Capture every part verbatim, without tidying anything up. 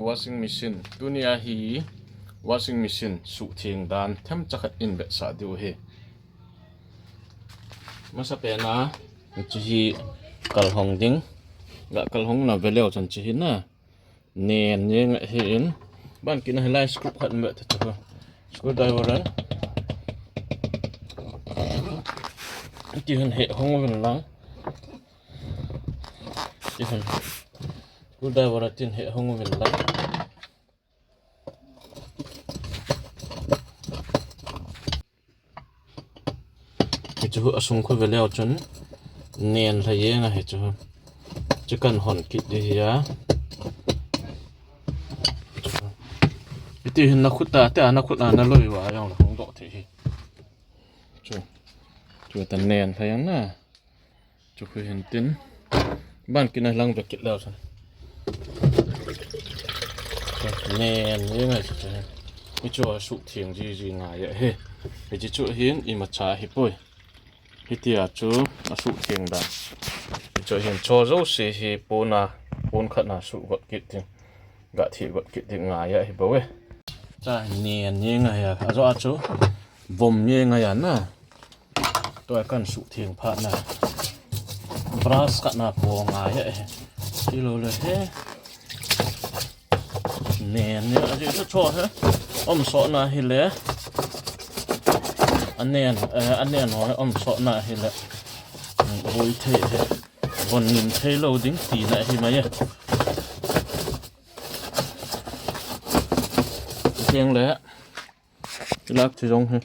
Washing machine. Tunia hi washing machine suhtheng dan themcha khat in vetsah diu ahi. Masapena, hiche hi kalhong ding. Ga kalhong na veleu chun hiche hi na. Nen jeng ahin. Ban kit na hilai screw khat in vetsah chu. Screwdriver in. Ti hin hehong uvin lang. Ti hin. Screwdriver a tin hehong uvin lang. Hichu asung khu veleu chun nen lha jeng ahi chu. Chu kan hon kit ding ahi a. Hiti hin na khut a, tia na khut a na loi uva jong la hung doh thei hi. Chu. Chu ta nen lha jeng na. Chu khu hin tin. Ban kit na lang ve kit leu chun. Chu nen jeng ahi chu. Hichu asuhtheng jiji ngai ahi. Hiche chu hin imacha ahipoi. Hitia chu asuhtheng dan. Hichu hin cho jouse hi pon a, pon khat na suh got kit ding. Ga thi got kit ding ngai ahi bou e. Cha nen jeng ahi a. Ajo a chu vom jeng ahi a na. Tua kan suhtheng phat na. Brush khat na po ngai ahi. Ti lou le he. Nen, nen, aji sa cho he. Om so na hi le. Anen, eh, anen ho he, om so na hi le. Boi thei he. Von nin thei lou ding tina hi mai e. Tiang le. Tilak chu jong he.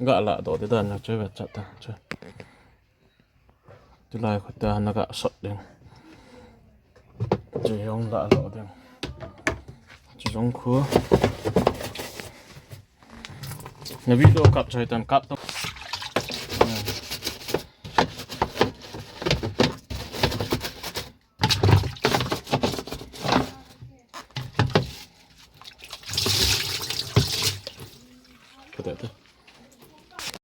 Ga la doh ti dan na chu ve chat ta. Chu. Tulai khu ta na ga sot ding. Chu jong la lo ding. Chu jong khu. Na video kap choi tan kap to. Kata ta.